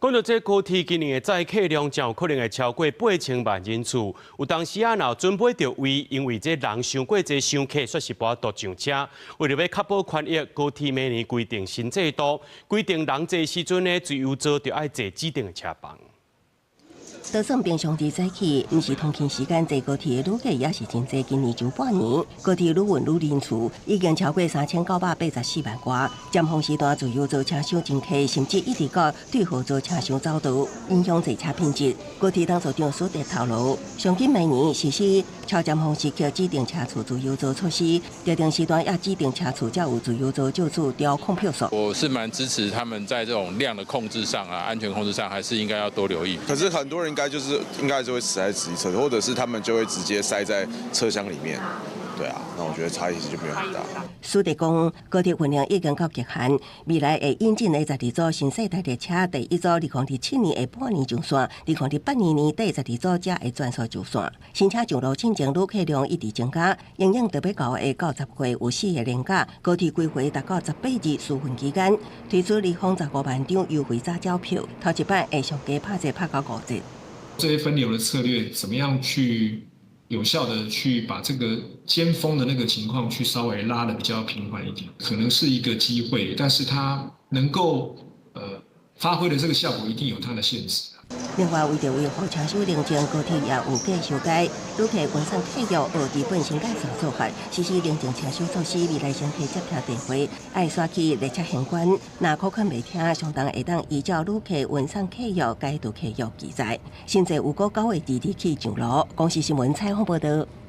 講到這高鐵今年的載客量將有可能會超過8000萬人次，有當時啊，若準備著位，因為這人傷過濟傷客，煞是無法度上車。為著欲確保權益，高鐵明年規定新制度，規定人濟時陣呢，自由座就愛坐指定的車房。就算平常時早起，毋是通勤時間坐高鐵的旅客也是真濟。今年上半年，高鐵旅運旅人次已經超過3984萬外。尖峰時段自由座車廂真客，甚至一直到對號座車廂走道，影響坐車品質。高鐵董事長史迪透露，上緊明年實施超尖峰時刻指定車次自由座措施，特定時段也指定車次才有自由座照此調控票數。我是蠻支持他們在這種量的控制上啊，安全控制上，還是應該要多留意。可是很多人應該就是應該就會死在自己車，或者是他們就會直接塞在車廂裡面。對啊，那我覺得差異其實就沒有很大。史迪講，高鐵運量已經到極限，未來會引進的12組新世代列車，第一組2027年下半年上線，2028年年底12組才會全數上線。新車上路進前，旅客量一直增加，營運特別到下到10月有四個連假，高鐵規劃6到18日試運期間推出2十五萬張優惠早鳥票，頭一擺會上低拍折拍到5折。這些分流的策略，怎麼樣去有效的去把這個尖峰的那個情況去稍微拉得比較平緩一點，可能是一個機會，但是它能夠發揮的這個效果一定有它的限制。另外，為著維護車廂寧靜，高鐵也有計修改旅客運送客約學基本新改善做法，實施寧靜車廂措施。未來乘客接聽電話，愛刷去列車玄關，若扣款袂聽，相當會當依照旅客運送客約解除客約記載。新濟有閣9月2日起上路。公視新聞採訪報導。